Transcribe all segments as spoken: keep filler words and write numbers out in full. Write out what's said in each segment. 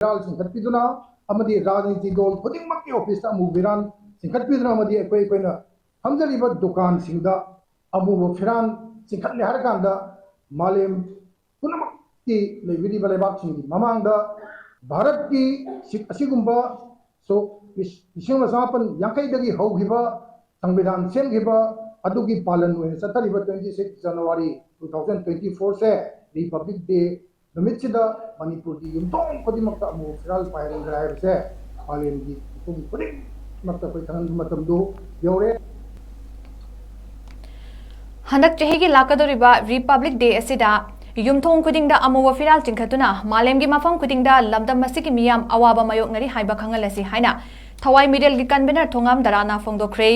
ꯐꯤꯔꯥꯜ ꯆꯤꯡꯈꯠꯄꯤꯗꯨꯅ ꯑꯃꯗꯤ ꯔꯥꯖꯅꯤꯇꯤ ꯗꯣꯜ ꯈꯨꯗꯤꯡꯃꯛꯀꯤ ꯑꯣꯐꯤꯁꯇ ꯑꯃꯨꯕ ꯐꯤꯔꯥꯜ ꯆꯤꯡꯈꯠꯄꯤꯗꯨꯅ ꯑꯃꯗꯤ ꯑꯩꯈꯣꯏ ꯑꯩꯈꯣꯏꯅ ꯐꯝꯖꯔꯤꯕ ꯗꯨꯀꯥꯟꯁꯤꯡꯗ ꯑꯃꯨꯕ ꯐꯤꯔꯥꯜ ꯆꯤꯡꯈꯠꯂꯦ ꯍꯥꯏꯔꯀꯥꯟꯗ ꯃꯥꯂꯦꯝ ꯄꯨꯝꯅꯃꯛꯀꯤ ꯂꯩꯕꯤꯔꯤꯕ ꯂꯩꯕꯥꯛꯁꯤꯡꯒꯤ ꯃꯃꯥꯡꯗ ꯚꯥꯔꯠꯀꯤ ꯁꯤꯠ ꯑꯁꯤꯒꯨꯝꯕ ꯁꯣꯛ ꯂꯤꯁꯤꯡ ꯑꯃ ꯆꯃꯥꯄꯟ ꯌꯥꯡꯈꯩꯗꯒꯤ ꯍꯧꯈꯤꯕ ꯁꯪꯕꯤꯙꯥꯟ ꯁꯦꯝꯈꯤꯕ ꯑꯗꯨꯒꯤ ꯄꯥꯂꯟ ꯑꯣꯏꯅ ꯆꯠꯊꯔꯤꯕ twenty six January two thousand twenty four ꯁꯦ Republic Day ꯅꯨꯃꯤꯠꯁꯤꯗ ꯃꯅꯤꯄꯨꯔꯒꯤ ꯌꯨꯝꯊꯣꯡ ꯈꯨꯗꯤꯡꯃꯛꯇ ꯑꯃꯨꯕ ꯐꯤꯔꯥꯜ ꯄꯥꯏꯍꯟꯈ꯭ꯔꯦ ꯍꯥꯏꯕꯁꯦ ꯃꯥꯂꯦꯝꯒꯤ ꯃꯤꯄꯨꯝ ꯈꯨꯗꯤꯡꯃꯛꯇ ꯑꯩꯈꯣꯏ ꯈꯪꯍꯟꯕ ꯃꯇꯝꯗꯨ ꯌꯧꯔꯦ꯫ ꯍꯟꯗꯛ ꯆꯍꯤꯒꯤ ꯂꯥꯛꯀꯗꯧꯔꯤꯕ Republic Day ꯑꯁꯤꯗ ꯌꯨꯝꯊꯣꯡ ꯈꯨꯗꯤꯡꯗ ꯑꯃꯨꯕ ꯐꯤꯔꯥꯜ ꯆꯤꯡꯈꯠꯇꯨꯅ ꯃꯥꯂꯦꯝꯒꯤ ꯃꯐꯝ ꯈꯨꯗꯤꯡꯗ ꯂꯝꯗꯝ ꯑꯁꯤꯒꯤ ꯃꯤꯌꯥꯝ ꯑꯋꯥꯕ ꯃꯥꯌꯣꯛꯅꯔꯤ ꯍꯥꯏꯕ ꯈꯪꯍꯜꯂꯁꯤ ꯍꯥꯏꯅ ꯊꯋꯥꯏ ꯃꯤꯔꯦꯜꯒꯤ convener ꯊꯣꯉꯥꯝ ꯗꯔꯥꯅ ꯐꯣꯡꯗꯣꯛꯈ꯭ꯔꯦ꯫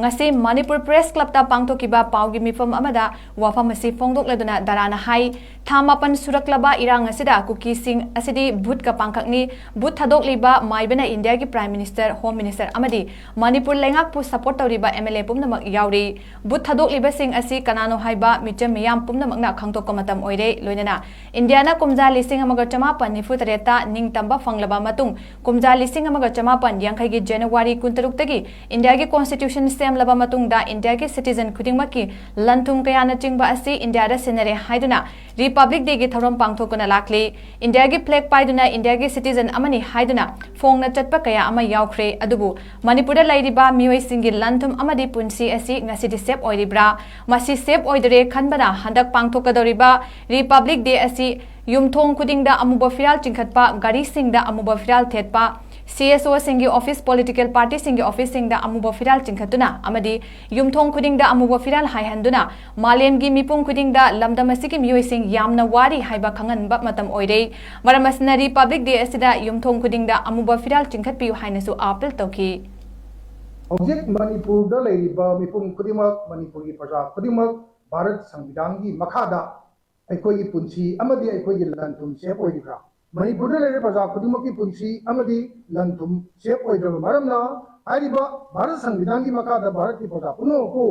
ꯉꯁꯤ ꯃꯅꯤꯄꯨꯔ ꯄ꯭ꯔꯦꯁ ꯀ꯭ꯂꯕꯇ ꯄꯥꯡꯊꯣꯛꯈꯤꯕ ꯄꯥꯎꯒꯤ ꯃꯤꯐꯝ ꯑꯃꯗ ꯋꯥꯐꯝ ꯑꯁꯤ ꯐꯣꯡꯗꯣꯛꯂꯗꯨꯅ ꯗꯔꯥꯅ ꯍꯥꯏ, ꯊꯥ ꯃꯥꯄꯟ ꯁꯨꯔꯛꯂꯕ ꯏꯔꯥꯡ ꯑꯁꯤꯗ ꯀꯨꯀꯤꯁꯤꯡ ꯑꯁꯤꯗꯤ ꯚꯨꯠꯀ ꯄꯥꯡꯈꯛꯅꯤ꯫ ꯚꯨꯠ ꯊꯥꯗꯣꯛꯂꯤꯕ ꯃꯥꯏꯕꯅ ꯏꯟꯗꯤꯌꯥꯒꯤ Prime Minister, Home Minister ꯑꯃꯗꯤ ꯃꯅꯤꯄꯨꯔ ꯂꯩꯉꯥꯛꯄꯨ support ꯇꯧꯔꯤꯕ MLA ꯄꯨꯝꯅꯃꯛ ꯌꯥꯎꯔꯤ꯫ ꯚꯨꯠ ꯊꯥꯗꯣꯛꯂꯤꯕꯁꯤꯡ ꯑꯁꯤ ꯀꯅꯥꯅꯣ ꯍꯥꯏꯕ ꯃꯤꯆꯝ ꯃꯤꯌꯥꯝ ꯄꯨꯝꯅꯃꯛꯅ ꯈꯪꯗꯣꯛꯄ ꯃꯇꯝ ꯑꯣꯏꯔꯦ꯫ ꯂꯣꯏꯅꯅ ꯏꯟꯗꯤꯌꯥꯅ ꯀꯨꯝꯖꯥ ꯂꯤꯁꯤꯡ ꯑꯃꯒ ꯆꯃꯥꯄꯟ ꯅꯤꯐꯨ ꯇꯔꯦꯠꯇ ꯅꯤꯡꯇꯝꯕ ꯐꯪꯂꯕ ꯃꯇꯨꯡ, ꯀꯨꯝꯖꯥ ꯂꯤꯁꯤꯡ ꯑꯃꯒ ꯆꯃꯥꯄꯟ ꯌꯥꯡꯈꯩꯒꯤ January ꯀꯨꯟꯇꯔꯨꯛꯇꯒꯤ ꯏꯟꯗꯤꯌꯥꯒꯤ Constitution ꯁꯦꯝꯂꯕ ꯃꯇꯨꯡꯗ ꯏꯟꯗꯤꯌꯥꯒꯤ citizen ꯈꯨꯗꯤꯡꯃꯛꯀꯤ ꯂꯟ ꯊꯨꯝ ꯀꯌꯥꯅꯆꯤꯡꯕ ꯑꯁꯤ ꯏꯟꯗꯤꯌꯥꯗ ꯁꯤꯟꯅꯔꯦ ꯍꯥꯏꯗꯨꯅ Republic Day ꯒꯤ ꯊꯧꯔꯝ ꯄꯥꯡꯊꯣꯛꯇꯨꯅ ꯂꯥꯛꯂꯤ꯫ ꯏꯟꯗꯤꯌꯥꯒꯤ flag ꯄꯥꯏꯗꯨꯅ ꯏꯟꯗꯤꯌꯥꯒꯤ citizen ꯑꯃꯅꯤ ꯍꯥꯏꯗꯨꯅ ꯐꯣꯡꯅ ꯆꯠꯄ ꯀꯌꯥ ꯑꯃ ꯌꯥꯎꯈ꯭ꯔꯦ꯫ ꯑꯗꯨꯕꯨ ꯃꯅꯤꯄꯨꯔꯗ ꯂꯩꯔꯤꯕ ꯃꯤꯑꯣꯏꯁꯤꯡꯒꯤ ꯂꯟ ꯊꯨꯝ ꯑꯃꯗꯤ ꯄꯨꯟꯁꯤ ꯑꯁꯤ ꯉꯁꯤꯗꯤ safe ꯑꯣꯏꯔꯤꯕ꯭ꯔꯥ? ꯃꯁꯤ safe ꯑꯣꯏꯗꯔꯦ ꯈꯟꯕꯅ ꯍꯟꯗꯛ ꯄꯥꯡꯊꯣꯛꯀꯗꯧꯔꯤꯕ Republic Day ꯑꯁꯤ ꯌꯨꯝꯊꯣꯡ ꯈꯨꯗꯤꯡꯗ ꯑꯃꯨꯕ ꯐꯤꯔꯥꯜ ꯆꯤꯡꯈꯠꯄ, ꯒꯥꯔꯤꯁꯤꯡꯗ ꯑꯃꯨꯕ ꯐꯤꯔꯥꯜ ꯊꯦꯠꯄ, CSO ꯁꯤꯡꯒꯤ office, political party ꯁꯤꯡꯒꯤ office ꯁꯤꯡꯗ ꯑꯃꯨꯕ ꯐꯤꯔꯥꯜ ꯆꯤꯡꯈꯠꯇꯨꯅ ꯑꯃꯗꯤ ꯌꯨꯝꯊꯣꯡ ꯈꯨꯗꯤꯡꯗ ꯑꯃꯨꯕ ꯐꯤꯔꯥꯜ ꯍꯥꯏꯍꯟꯗꯨꯅ ꯃꯥꯂꯦꯝꯒꯤ ꯃꯤꯄꯨꯝ ꯈꯨꯗꯤꯡꯗ ꯂꯝꯗꯝ ꯑꯁꯤꯒꯤ ꯃꯤꯑꯣꯏꯁꯤꯡ ꯌꯥꯝꯅ ꯋꯥꯔꯤ ꯍꯥꯏꯕ ꯈꯪꯍꯟꯕ ꯃꯇꯝ ꯑꯣꯏꯔꯦ꯫ ꯃꯔꯝ ꯑꯁꯤꯅ Republic Day ꯑꯁꯤꯗ ꯌꯨꯝꯊꯣꯡ ꯈꯨꯗꯤꯡꯗ ꯑꯃꯨꯕ ꯐꯤꯔꯥꯜ ꯆꯤꯡꯈꯠꯄꯤꯌꯨ ꯍꯥꯏꯅꯁꯨ appeal ꯇꯧꯈꯤ꯫ ꯍꯧꯖꯤꯛ ꯃꯅꯤꯄꯨꯔꯗ ꯂꯩꯔꯤꯕ ꯃꯤꯄꯨꯝ ꯈꯨꯗꯤꯡꯃꯛ, ꯃꯅꯤꯄꯨꯔꯒꯤ ꯄ꯭ꯔꯖꯥ ꯈꯨꯗꯤꯡꯃꯛ ꯚꯥꯔꯠ ꯁꯪꯕꯤꯙꯥꯟꯒꯤ ꯃꯈꯥꯗ ꯑꯩꯈꯣꯏꯒꯤ ꯄꯨꯟꯁꯤ ꯑꯃꯗꯤ ꯑꯩꯈꯣꯏꯒꯤ ꯂꯟ ꯊꯨꯝ safe ꯑꯣꯏꯔꯤꯕ꯭ꯔꯥ? ꯃꯅꯤꯄꯨꯔꯗ ꯂꯩꯔꯤꯕ ꯄ꯭ꯔꯖꯥ ꯈꯨꯗꯤꯡꯃꯛꯀꯤ ꯄꯨꯟꯁꯤ ꯑꯃꯗꯤ ꯂꯟ ꯊꯨꯝ safe ꯑꯣꯏꯗ꯭ꯔꯕ ꯃꯔꯝꯅ, ꯍꯥꯏꯔꯤꯕ ꯚꯥꯔꯠ ꯁꯪꯕꯤꯙꯥꯟꯒꯤ ꯃꯈꯥꯗ ꯚꯥꯔꯠꯀꯤ ꯄ꯭ꯔꯖꯥ ꯄꯨꯝꯅꯃꯛꯄꯨ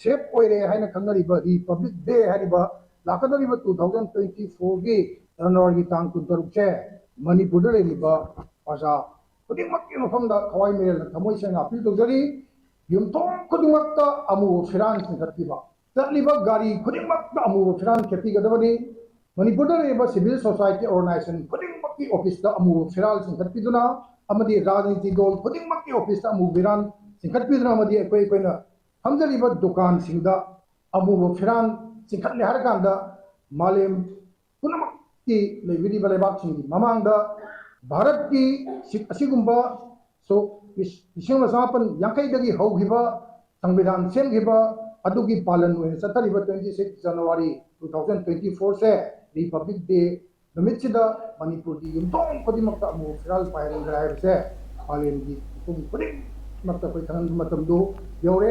safe ꯑꯣꯏꯔꯦ ꯍꯥꯏꯅ ꯈꯪꯅꯔꯤꯕ Republic Day ꯍꯥꯏꯔꯤꯕ ꯂꯥꯛꯀꯗꯧꯔꯤꯕ two thousand twenty four ꯒꯤ January ꯒꯤ ꯇꯥꯡ ꯀꯨꯟꯇꯔꯨꯛꯁꯦ ꯃꯅꯤꯄꯨꯔꯗ ꯂꯩꯔꯤꯕ ꯄ꯭ꯔꯖꯥ ꯈꯨꯗꯤꯡꯃꯛꯀꯤ ꯃꯐꯝꯗ ꯊꯋꯥꯏ ꯃꯦꯜꯅ ꯊꯃꯣꯏ ꯁꯦꯡꯅ ꯑꯄꯤꯜ ꯇꯧꯖꯔꯤ꯫ ꯌꯨꯝꯊꯣꯡ ꯈꯨꯗꯤꯡꯃꯛꯇ ꯑꯃꯨꯕ ꯐꯤꯔꯥꯜ ꯆꯤꯡꯈꯠꯄꯤꯕ, ꯆꯠꯂꯤꯕ ꯒꯥꯔꯤ ꯈꯨꯗꯤꯡꯃꯛꯇ ꯑꯃꯨꯕ ꯐꯤꯔꯥꯜ ꯊꯦꯠꯄꯤꯒꯗꯕꯅꯤ꯫ ꯃꯅꯤꯄꯨꯔꯗ ꯂꯩꯔꯤꯕ civil society organization ꯈꯨꯗꯤꯡꯃꯛꯀꯤ office ꯇ ꯑꯃꯨꯕ ꯐꯤꯔꯥꯜ ꯆꯤꯡꯈꯠꯄꯤꯗꯨꯅ ꯑꯃꯗꯤ ꯔꯥꯖꯅꯤꯇꯤ ꯗꯜ ꯈꯨꯗꯤꯡꯃꯛꯀꯤ office ꯇ ꯑꯃꯨꯕ ꯐꯤꯔꯥꯜ ꯆꯤꯡꯈꯠꯄꯤꯗꯨꯅ ꯑꯃꯗꯤ ꯑꯩꯈꯣꯏ ꯑꯩꯈꯣꯏꯅ ꯐꯝꯖꯔꯤꯕ ꯗꯨꯀꯥꯟꯁꯤꯡꯗ ꯑꯃꯨꯕ ꯐꯤꯔꯥꯜ ꯆꯤꯡꯈꯠꯂꯦ ꯍꯥꯏꯔꯀꯥꯟꯗ ꯃꯥꯂꯦꯝ ꯄꯨꯝꯅꯃꯛꯀꯤ ꯂꯩꯕꯤꯔꯤꯕ ꯂꯩꯕꯥꯛꯁꯤꯡꯒꯤ ꯃꯃꯥꯡꯗ ꯚꯥꯔꯠꯀꯤ ꯁꯤ-, ꯑꯁꯤꯒꯨꯝꯕ ꯁꯣꯛ ꯂꯤꯁꯤꯡ ꯑꯃ ꯆꯃꯥꯄꯟ ꯌꯥꯡꯈꯩꯗꯒꯤ ꯍꯧꯈꯤꯕ ꯁꯪꯕꯤꯙꯥꯟ ꯁꯦꯝꯈꯤꯕ ꯑꯗꯨꯒꯤ ꯄꯥꯂꯟ ꯑꯣꯏꯅ ꯆꯠꯊꯔꯤꯕ twenty six January two thousand twenty four ꯁꯦ Republic Day ꯅꯨꯃꯤꯠꯁꯤꯗ ꯃꯅꯤꯄꯨꯔꯒꯤ ꯌꯨꯝꯊꯣꯡ ꯈꯨꯗꯤꯡꯃꯛꯇ ꯑꯃꯨꯕ ꯐꯤꯔꯥꯜ ꯄꯥꯏꯍꯟꯈ꯭ꯔꯦ ꯍꯥꯏꯕꯁꯦ ꯃꯥꯂꯦꯝꯒꯤ ꯃꯤꯄꯨꯝ ꯈꯨꯗꯤꯡꯃꯛꯇ ꯑꯩꯈꯣꯏ ꯈꯪꯍꯟꯕ ꯃꯇꯝꯗꯨ ꯌꯧꯔꯦ꯫